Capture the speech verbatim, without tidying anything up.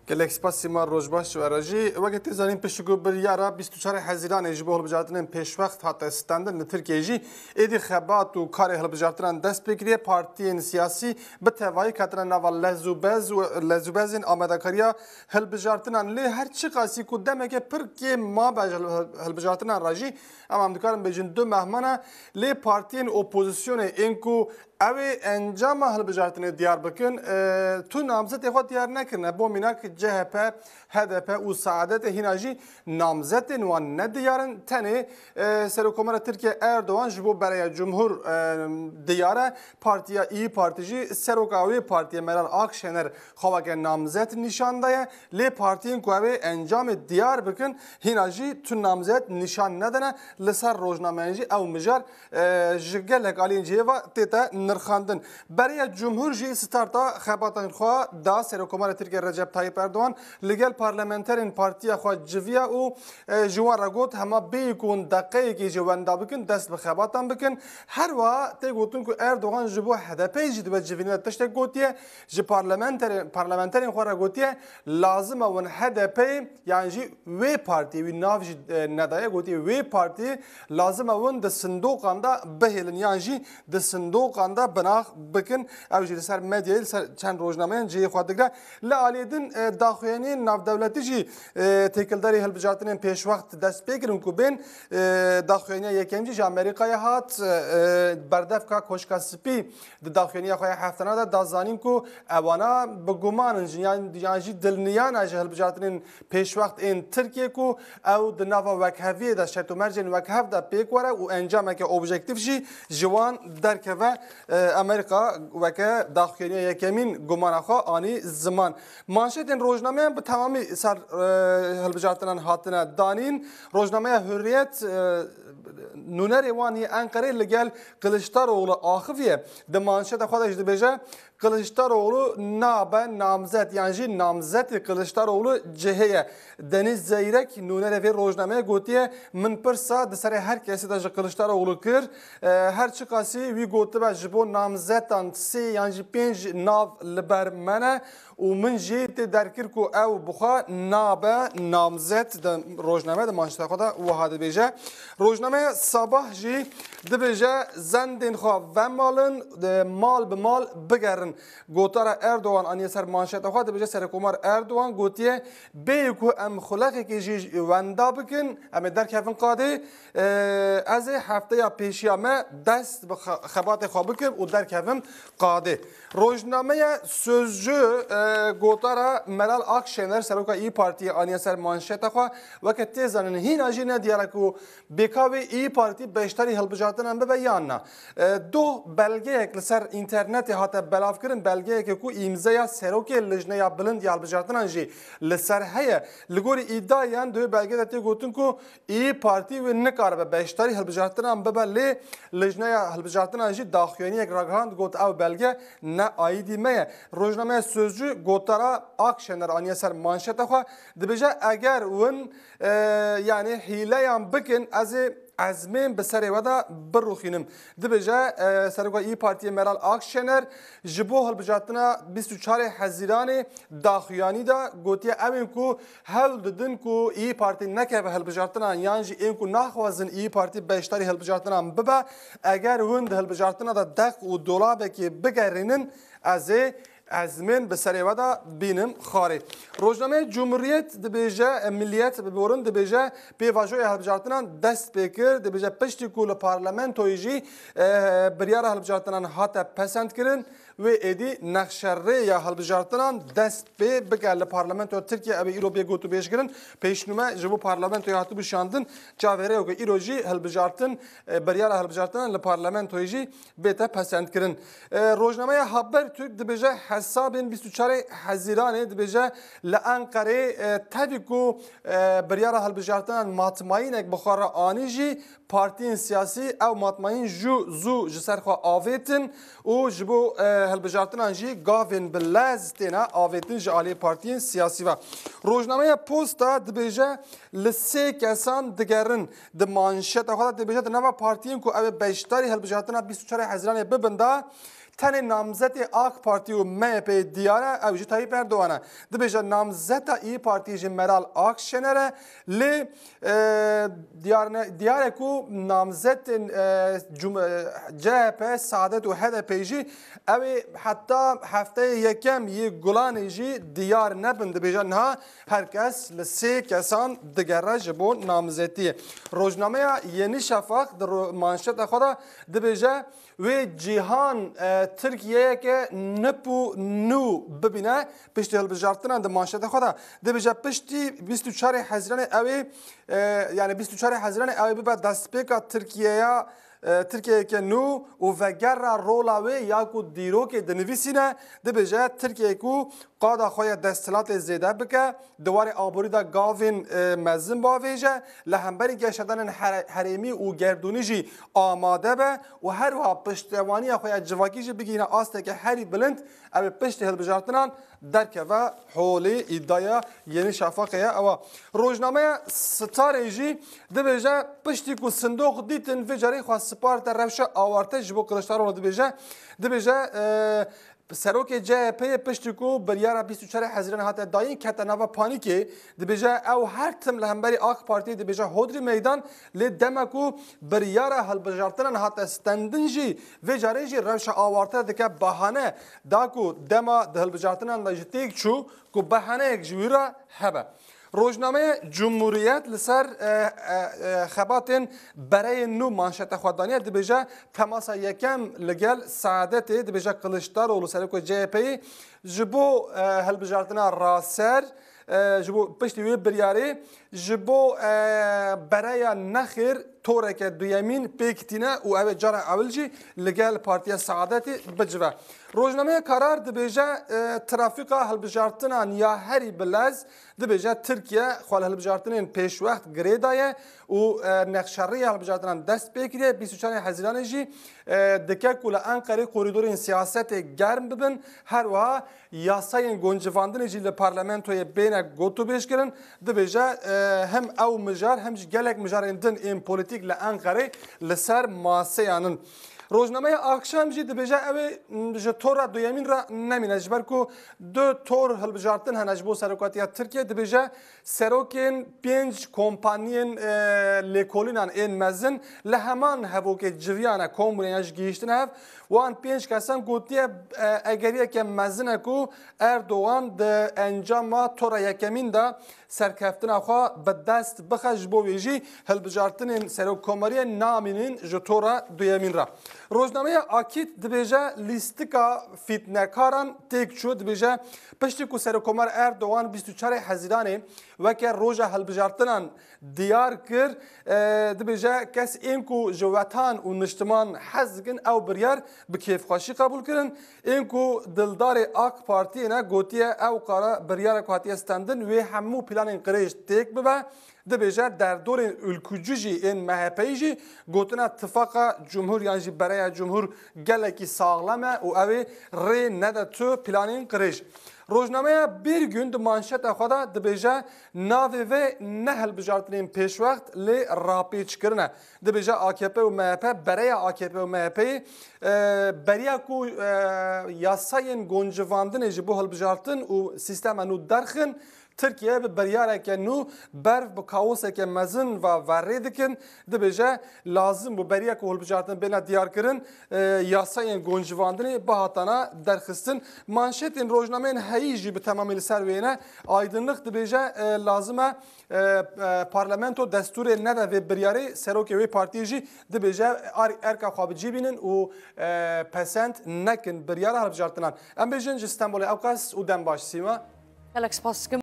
Gelek spas Sîma, roj baş ji we re jî. Weke tê zanîn, piştî ku biryara bîst û çar Hezîranê ji bo hilbijartinên pêşwext hate stendin li Tirkiyeyê jî, êdî xebat û karê hilbijartinan dest pê kiriye. Partiyên siyasî bi tevayî ketine nava lez û bez û lez û bezên amadekariya hilbijartinan. Lê her çiqasî ku demeke pir kêm mabe ji hil-, hilbijartinan re jî, em, em dikarin bêjin du meh mane. Lê partiyên opozisyonê ên ku ew ê encama hilbijartinê diyar bikin, e, tu namzetê xwe diyar nekirine. Bo mînak, C H P, H D P û Saadetê hîna jî namzetên wan ne diyar in. Tenê, e, Serokkomara Tirkiye Erdogan ji bo Bereya Cumhur, e, diyar e. Partiya İYİ Parti jî seroka wê partiyê Meral Akşener xwe weke namzet nîşan daye. Lê partiyên ku ew ê encamê diyar bikin, hîna jî tu namzet nîşan nedine. Li ser rojnameyan jî ew mijar, e, ji gelek aliyên cihê ve tête nirxandin. Bereya Cumhur jî starta xebatên xwe da Serokkomara Tirkiye Recep Tayyip Erdogan li gel parlamenterên partiya xwe civiya û, e, ji wan re got, hema bêyî ku hûn deqeyekê jî wenda bikin, dest bi xebatan bikin. Her wiha tê gotin ku Erdogan ji bo H D P jî di we civînê de tiştek gotiye, ji parlamenterê-, parlamenterên xwe re gotiye, lazim e hûn H D P yan jî wê partiyê, wî nav jî, e, nedaye, gotiye, wê partiyê lazim e hûn di sindoqan de bihêlin yan jî di sindoqan de binax bikin. Ew jî li ser medyayê, li ser çend rojnameyan cihê xwe digre. Li aliyê din, e, daxuyaniyên navdewletî jî, e, têkildarî hilbijartinên pêşwext dest pê kirin ku bên, e, daxuyaniya yekem jî ji Amerîkayê hat, e, e, berdevka Koşka Spî di daxuyaniya xwe ya heftana de da zanîn ku ewana bi guman in, yan, yan jî dilniyana ji hilbijartinên pêşwext ên Tirkiyê ku ew di nava wekheviyê de, şert û mercên wekhev de pêk were û encameke objektîf jî ji wan derkeve. E, Amerîka weke daxuyaniya yekemîn gumana xwe anî ziman. Manşetên rojnameyan bi temamî ser, e, hilbijartinan hatine danîn. Rojnameya Hurriyet, e, nûnerê wan yê Enqerê li gel Kiliçdaroglu axiviye. Di manşeta xwe de jî dibêje, Kiliçdaroglu nabe namzet, yan jî namzetê Kiliçdaroglu cihê ye. Deniz Zeyrek, nûnerê vê rojnameyê, gotiye, min pirsa di serê her kesê de ji Kiliçdaroglu kir. E, her çiqasî wî gotibe, ji bo namzetan sê yan jî pênc nav li ber me ne û min jî tê derkir ku ew bi xwe nabe namzet. Di rojname, di manşeta xwe de wiha dibêje. Rojnameya Sabah jî dibêje, zendên xwe vemalin, e, mal bi mal bigerin. Gotara Erdogan aniye ser manşeta xwe, dibêje, Serokkomar Erdogan gotiye, bêyî ku em xulexekê jî wenda bikin, em ê derkevin qadê, e, ez ê hefteya pêşiya me dest bi xe-, xebatê xwe bikim û derkevim qadê. Rojnameya Sözcü, e, gotara Meral Akşener, seroka İYİ Parti'yê aniye ser manşeta xwe, weke tê zanîn, hîna jî nediyar e ku bêka wê İYİ Parti beşdarî hilbijartinan bibe yan na. E, doh belgeyek li ser înternetê hate belavkirin, belgeyeke ku îmzeya serokê Lijneya Bilind ya Hilbijartinan jî li ser heye. Li gorî îdiayan di wê belgê de tê gotin ku İYİ Parti wê nikaribe beşdarî hilbijartinan bibe, lê Lijneya Hilbijartinan jî daxuyaniyek ragihand, got, ew belge ne aîdî me ye. Rojnameya Sözcü gotara Akşener aniye ser manşeta xwe, dibêje, eger win, e, yanî hîleyan bikin, ez ê ezmên bi serê we de birûxînim. Dibêje, e, Seroka İYİ Partiyê Meral Akşener ji bo hilbijartina bîst û çarê Hezîranê daxuyanî da, gotiye, ew ên ku hewl didin ku İYİ Partî nekeve hilbijartinan yan jî ên ku naxwazin İYİ Partî beşdarî hilbijartinan bibe, eger hûn di hilbijartina de deq û dolabekê bigerînin, ez ê ezmên bi serê we de bînim xarê. Rojnameya Cumhuriyet dibêje, e, Milliyet biborin, dibêje pêvajoya hilbijartinan dest pê kir, dibêje piştî ku li parlamentoyê jî, e, biryara hilbijartinan hate pesendkirin, wê êdî nexşerêya hilbijartinan dest pê bike li parlamentoya Tirkiye, ew ê îro bê gotûbêjkirin. Pêşnûme ji bo parlamentoyê hatibû şandin, çaverêya ku îro jî hilbijartin, e, biryara hilbijartinan li parlamentoyê jî bête pesendkirin. E, rojnameya Habertürk dibêje hesabên bîst û çarê Hezîranê, dibêje li Enqerê, e, tevî ku, e, biryara hilbijartinan matmayînek bi xwe re anî jî, partiyên siyasî ew matmayîn jû zû ji ser xwe avêtin û ji bo, e, hilbijartinan jî gavên bi lez têne avêtin ji aliyê partiyên siyasî ve. Rojnameya Posta dibêje li sê kesan digerin. Di manşeta xwe de dibêje, di nava partiyên ku ew ê beşdarî hilbijartina bîst û çarê Hezîranê bibin de, Tenê namzetê AK Partî û MHP'yê diyar e, ew jî Tayyip Erdogan e. Dibêje namzeta İYİ Partiyê jî Meral Akşener e. Lê, e, diyar ne, diyar e ku namzetên, e, cum-, e, CHP, Saadet û HDP'yê jî ew ê heta hefteyê yekem yê Gulanê jî diyar nebin. Dibêje niha her kes li sê kesan digere ji bo namzetiyê. Rojnameya Yeni Şafak di ro-, manşeta xwe de dibêje, wê cîhan, e, Tirkiyeyeke nip û nû bibîne. Piştî hilbijartinan di manşeta xwe de dibêje, piştî bîst û çarê Hezîranê ew ê, e, yani bîst û çarê Hezîranê ew ê bibe destpêka Tirkiyeya, e, Tirkiyeyeke nû û vegera rola wê ya ku dîrokê dinivîsîne, dibêje Tirkiye ku qada xwe ya desthilatê zêde bike, di warê aborî de gavên, e, mezin bavêje, li hemberî geşedanên here-, herêmî û gerdûnî jî amade be û her wiha piştevaniya xwe ya civakî jî bigihîne asteke herî bilind, ew ê piştî hilbijartinan derkeve holê. Îdaya Yeni Şafakê ye ewa. Rojnameya Starê jî dibêje, piştî ku sindoq dîtin vê carê xwe sparte rewşa awarte ji bo Kiliçdaroglu dibêje, dibêje, e, Serokê CHP'yê piştî ku biryara bîst û çarê Hezîranê hate dayîn, kete nava panîkê. Dibêje ew her tim li hemberî AK Partiyê dibêje hodrî meydan, lê dema ku biryara hilbijartinan hate stendin jî, vê carê jî rewşa awarte dike bahane da ku dema di hilbijartinan de ji têk çû ku bahaneyek ji wî re hebe. Rojnameya Cumhuriyet li ser, e, e, e, xebatên bereyên nû manşeta xwe daniye, dibêje temasa yekem li gel Saadetê, dibêje Kiliçdaroglu serokê CHP'yê ji bo, e, hilbijartina raser, e, ji bo piştî wê biryarê ji bo, e, bereya nexêr toreke duyemîn pêk tîne û ew ê cara ewil jî li gel Partiya Saadetê bicive. Rojnameya Karar dibêje, e, trafîka hilbijartinan ya herî bi lez, dibêje Tirkiye xwe li hilbijartinên pêşwext girê daye û, e, nexşerêya hilbijartinan dest pê kiriye. Bîst û çarê Hezîranê jî, e, dike ku li Enqerê korîdorên siyasetê germ bibin. Her wiha yasayên goncivandinê jî li parlamentoyê bêne gotûbêjkirin. Dibêje, e, hem ew mijar hem jî gelek mijarên din ên polîtîk li Enqerê li ser maseyan in. Rojnameya Akşam jî dibêje ew ê, m, ji tora duyemîn re nemîne, ji ber ku du tor hilbijartin hene ji bo serokatiya Tirkiye. Dibêje serokên pênc kompaniyên, e, lêkolînan ên mezin li heman hevokê civiyane, kom bûne yan jî gihîştine hev. Wan pênc kesan gotiye, e, egeriyeke mezin e ku Erdogan di encama tora yekemîn de serkeftina xwe bi dest bixe, ji bo wê jî hilbijartinên serokkomariyê namînin ji tora duyemîn re. Rojnameya Akît dibêje lîstika fîtnekaran têk çû, dibêje piştî ku Serokkomar Erdogan bîst û çarê Hezîranê weke roja hilbijartinan diyar kir, e, dibêje kes ên ku ji wetan û niştiman hez dikin ew biryar bi kêfxweşî qebûl kirin. Ên ku dildarê AK Partiyê ne, gotiye ew qara biryara ku hatiye stendin wê hemû planên qirêj têk bibe. Dibêje derdorên ülkücü jî ên MHP'yî jî gotine tifaqa cumhur yan jî bereya cumhur gelekî saxlem e û ew ê rê nede tu planên qirêj. Rojnameya Bir Gün di manşeta xwe de dibêje navê vê ne hilbijartinên pêşwext lê rapêçkirin e. Dibêje AKP û MHP, bereya AKP û MHP'yê, e, beriya ku, e, yasayên goncivandinê ji bo hilbijartin û sîstema nû derxin, Tirkiye bi biryareke nû berv bi kaoseke mezin ve verê dikin. Dibêje lazim bû beriya ku hilbijartin bêne diyarkirin, e, yasayên goncivandinê bihatana derxistin. Manşetên rojnameyên heyî jî bi temamî li ser wê ne. Aydınlık dibêje, e, lazim e, e, e, parlamento destûrê nede vê biryarê, serokê wê partiyê jî dibêje ar-, erka xwe bi cî bînin û, e, pesend nekin biryara hilbijartinan. Em bêjin ji Stenbolê ewqas û dem baş Sîma. Gelek spas dikim.